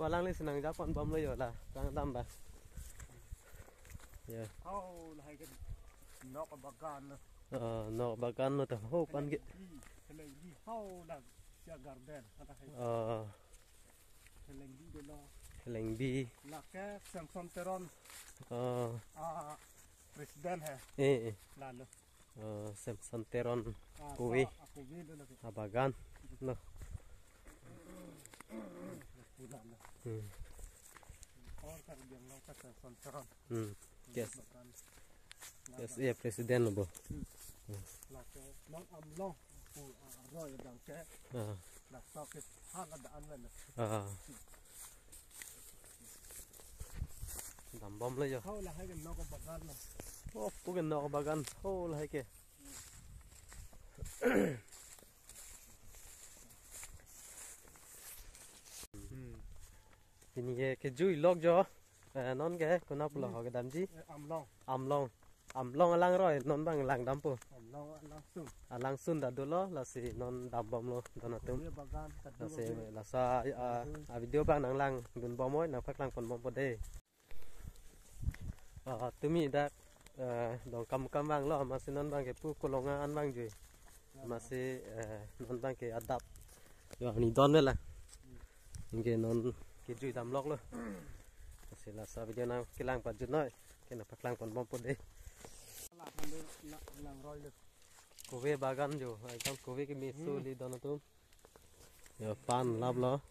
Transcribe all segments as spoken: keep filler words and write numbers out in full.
Alangli si nang japon bomlo yo la, kangdam ba. Ya. Oh, lahai ke nok bagan. Ah, nok bagan lo ta ho pan ke. Helengbi, helengbi. Ho la sia garden. Ada hai. Ah, Helengbi dolo. Helengbi. Lake Samson Teron. Ah, Ah, president hai. Eh, eh. Lalo. Ah, Samson Teron. Ah, Kuwe. Ah, Kuwe dolo. Abagan. No. Lalo. Hmm. Or Karbi Anglong ka Samson Teron. Hmm. Yes. Bagan. Yes, iya president lo bo. Hmm. Hmm. Lake non Amlong. Pu aroi abang ke. Ah. Laso ke hala da an lana. Ah. Dambom lo yo. Ho lahai ke nok bagan lo. Oh, pu ke nok bagan. Ho lahai ke. Hmm. Pini ke kejui lok jo. Eh, non ke konat pulo ho kedamji? Eh, Amlong. Amlong. Amlong alangroi non bang langdampo. Amlong alangsun. Alangsun ta dolo lasi non dambomlo don atum. Kuwe bagan kadu. Lasi bagan. Lasa, ah, ah, video bang nang langdunbom oi, nang paklangponbompo de. Ah, tumi dak, eh, Dongkamukam vanglo, amatsi non bang ke pu Kolonga an vangjui. Amatsi, eh, non bang ke adap. Yo, ni don mela. Anke non kejui damlok lo. Lasi lasa video nang kelang pajut noi. Ke nang paklangponbompo de. Langroi lo. Kuwe bagan jo, ekdom kuwe kemeso li don atum. Yo, pan laplo.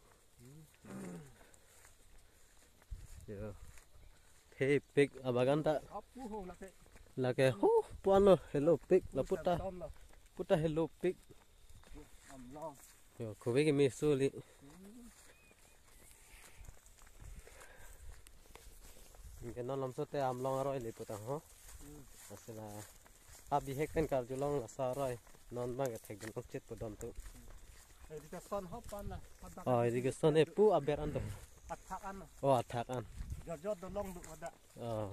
Yo. Thepik abagan ta. Apu ho lake. Lake ho puan lo helopik la puta. Samson lo. Puta helopik. Amlong. Yo, kuwe kemeso li. Anke non lamso te Amlong aroi le puta ho. Hmm. Lasi la abihek pen karjulong lasa aroi. Non bang ke thekdun okchit pu don atum. Irrigation ho pan na, hadak. Oh, irrigation e pu aber an do. Athak an. Oh, athak an. Jotjot dolong do hadak. Oh.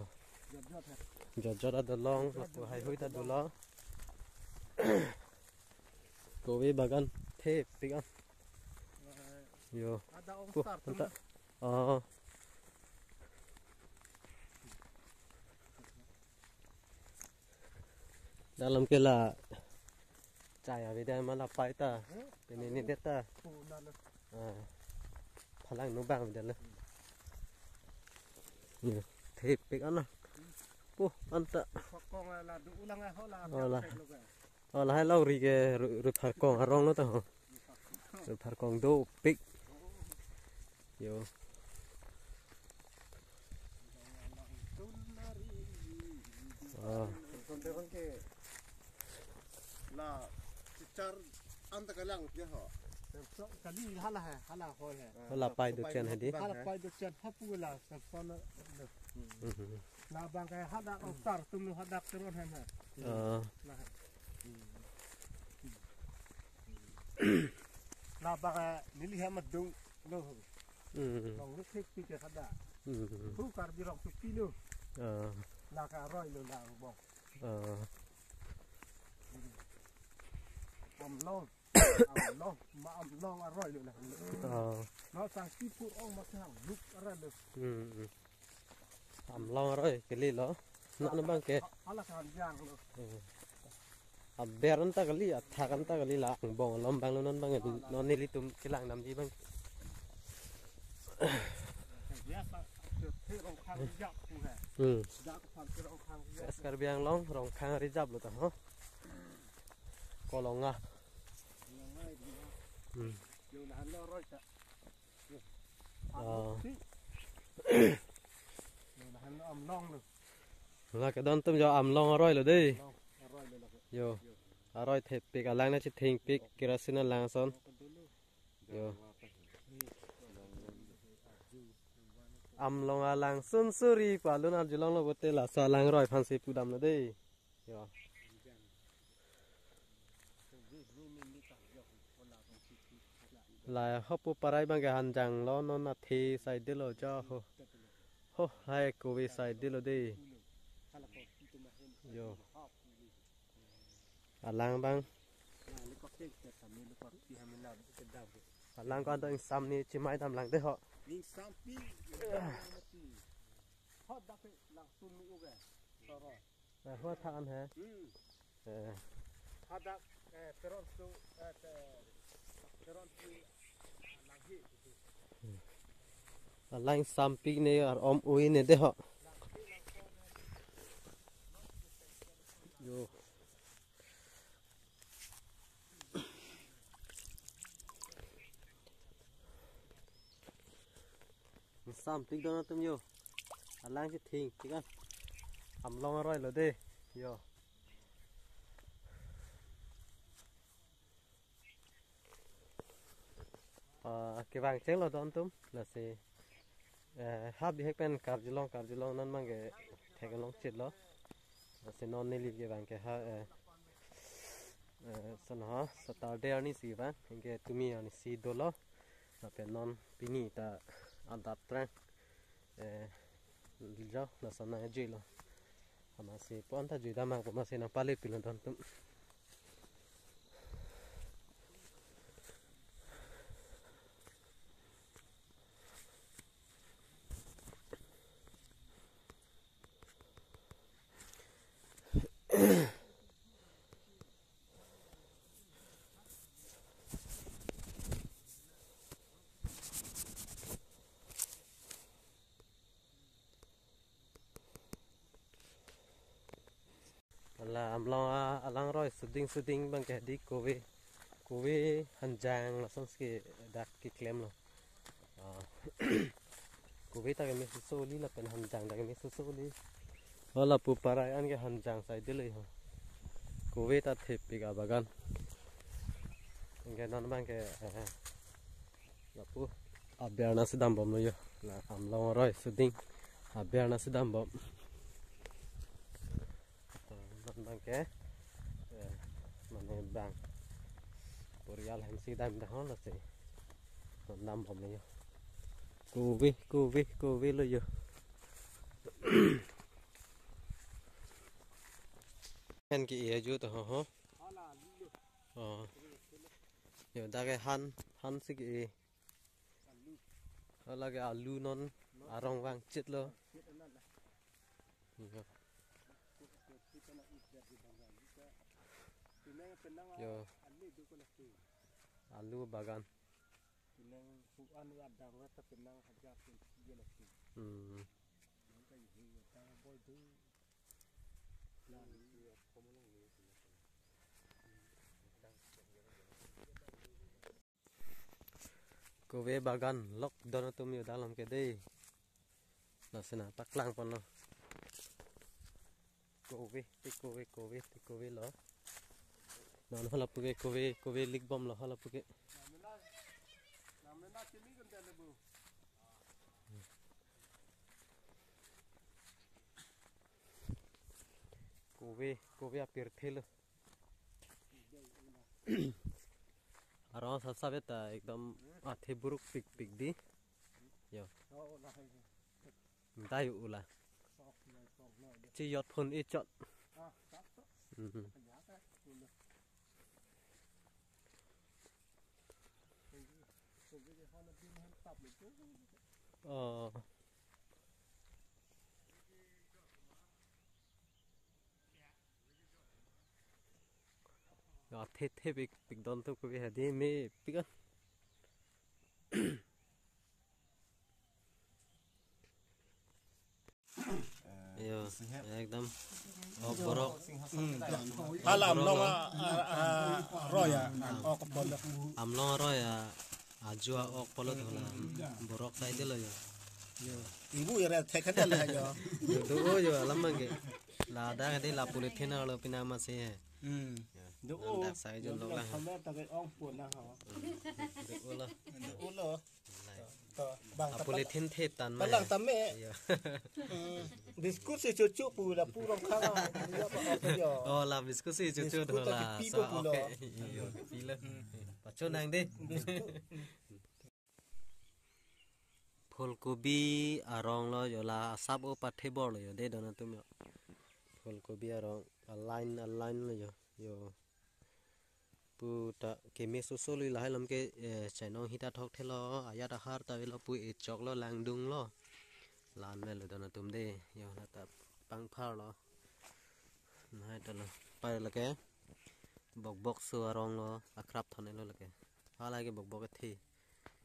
Jotjot hai. Jotjot adolong, lapu haihui ta dolo. Kuwe bagan thepik an. Yo. Ada ong. Pu, star anta. Tum. Oh. Dalam ke la chai avedet ma la pai ta. Hmm? Pini ni det ta. Pu na lo. Ah. Phalang nu bang avedet lo. Yo, thepik an na. Pu, anta. Pharkong la du ulang ho la. Oh, la. Thepik lo ka. Oh, lahai longri ke ru-, ru pharkong arong lo ta ho. Ru pharkong dopik. Yo. Ah. Samson Teron ke la chichar anta kalang dia ho. Kali hala hai, hala hoi hai. Hala pai do chen hadi. Hala pai do chen hapu la Samson. Mhm. Labang ke hadak ostar tum lo hadak Teron hem ha. Ah. Nah. Labang ke neli hem adung lo. Hmm. Long lo thepik ke hadak. Hmm. Hu Karbi rong tupi lo. Ah. La ke aroi lo lang bong. Ah. Amlong. Amlong. Ma Amlong aroi lo lang. Ah. No sang sipur ong ma sang luk aroi lo. Hmm. Amlong aroi kali lo. Nak na bang ke. Hala kan jang lo. Hmm. Aber anta kali, athak anta kali la angbong along bang lo non bang non nelitum kelang damji bang. Biasa, ke Rongkhang rijap pu hai. Hmm. Dak ke Rongkhang rijap. West Karbi Anglong, Rongkhang rijap lo ta ho. Kolonga. Kolonga rijap. Hmm. Yo lahan lo aroi ta. Ah. Yo, lahan lo Amlong lo. La kedon atum jo Amlong aroi lo de. Amlong aroi lo lake. Yo. Yo. Aroi thepik alang na chithengpik kerosene alang ason. Yo. Amlong alang sunsuri palun arjulong lo bote laso alangroi aphansi pudam lo de. Yo. La hapu parai bang ke hanjang lo non athe side lo jo ho. Ho hai kuwe side lo de. Yo. Alang bang. Alang ko anta ingsam ni chimai dam lang de ho. Ning sampi. Hot dak ke langsung nu ke. Soro. Eh, hot than he. Hmm. Eh. Hadak, eh, peron su, eh, te-, peron su, ah, langhi. Alang sampik ne ar om ui ne de ho. Yo. Sampik don atum yo. Alang si thing, thik an. Amlong aroi lo de. Yo. Ah, kevang chenglo don atum. Lasi, eh, ha bihek pen karjulong, karjulong non abang ke theklong chitlo. Lasi non neli kevang ke ha, eh, eh, sono ha, Saturday arni si vang, anke tumi arni si dolo. Lapen non pini ta adap trang. Eh, jo, lason nangjuilo. Amatsi pon ta jui damang, amatsi nangpale pilo don atum. La amlong a-, alang aroi suding suding abang ke di kove, kove hanjang lasonsi dak keklemlo. Ah, kove ta keme sosoli lapen hanjang ta keme sosoli. Hala pu parai an ke hanjang saidelo ho. Kove ta thepik abagan. Anke non abang ke, eh, lapu aberna si dambomlo yo. La amlong aroi suding aberna si dambom. To, non abang ke, eh, mane bang porial ahem si dam dahon lasi non dambomlo yo. Kove, kove, kove lo yo. Hen ke-e ajo to ho ho. Oh. Yo, dak ke han, han si ke-e. Hala ke alu non arong vangchitlo. Yo. Yo. Alu bagan. Hmm. Kove bagan lok don atum yo dalam ke dei. Lasi nangpaklang ponlo. Kove, te kove, kove, te kove lo. Non hala pu ke kove, kove likbomlo hala pu ke. Kove, kove apirthe lo. Arong sap sap ta ekdom athe buruk pik pik di. Yo. Dai ula. Chi yot phun i chot. Mhm. Oh. Ya, the, the pik, pik don atum kove hadi mepik an. Yo, ekdom. Oh, borok. Hala amlong a, a, a, aroi a, ok pon. Amlong aroi a, ajo a-ok pulo dola. Borok saidelo yo. Ibu ira thek ada lah yo. Do, do, oh, yo, alam abang ke. Ladak ade la polythene arlo pinama se he. Hmm. Do, oh. Dak sai jo lok lang. Kamera ta ke ong pon na ha. Do, oh, lo. Do, oh, lo. To, bang, a polythene thep tan ma. Palang tame. Iya. Hmm. Biscuit si chuchu pu la pu rong khang. Iya, apa, apa, iya. Oh, la biscuit si chuchu. Biscuit dola. Tapi pi so, pu lo. Okay. Iya, pilo. Hmm. Pacho nang de. Biscuit. Phulkobi arong lo yo, la asap o pathe bor lo yo de don atum yo. Phulkobi arong a line, a line lo yo. Yo. Pu ta keme soso li lahai lam ke, eh, chainong hita thok thelo, ajat ahar ta avelo pu echok lo, langdung lo. La-an avelo don atum de, yo, la ta pangphar lo. Lahai ta lo, pai lake. Bokbok so arong lo, akrap thon lo lake. Halake bokbok athe.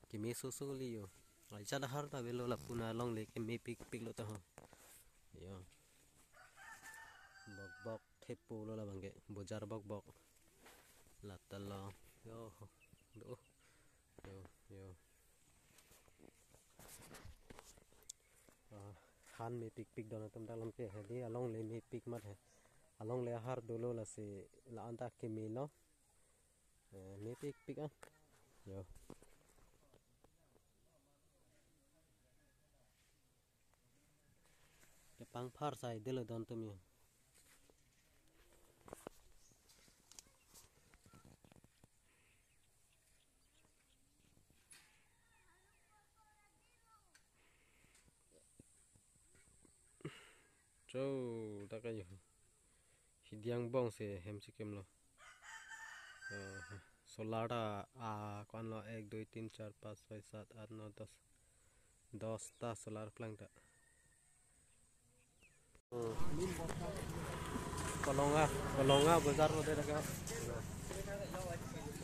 Keme soso li yo. Ajat ahar ta avelo lapu na longle kemepikpik lo ta ho. Yo. Bokbok thepo lo labang ke, bojar bokbok. La ta lo. Yo. Do. Yo, yo. Ah, han mepikpik don atum ta lam ke hedi, alongle mepik mat he. Alongle ahar dolo, lasi la-an ta keme lo. Eh, mepikpik ah. Yo. Kepangphar sai delo don atum yo. Cho, ta kayo. Hidiang bong si hem si kem lo. Eh, solar ta, ah, kon lo ek, dui, tin, char, pas, soi, sat, at, no, dos. Dos ta solar plang ta. Kolonga, Kolonga bojar lo de lake.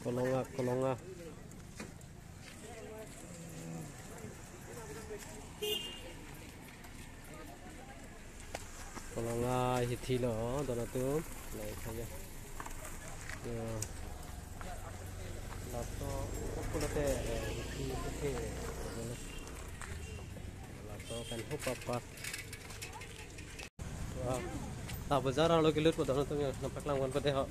Kolonga, Kolonga. Kolonga hithi lo, don atum. Lai khaja. Yo. Laso, pulote, eh, hithi, hithi. Laso kan hupa pa. Wah. Ta bojar arlo kelut po don atum yo, nangpaklang ponpo de ho.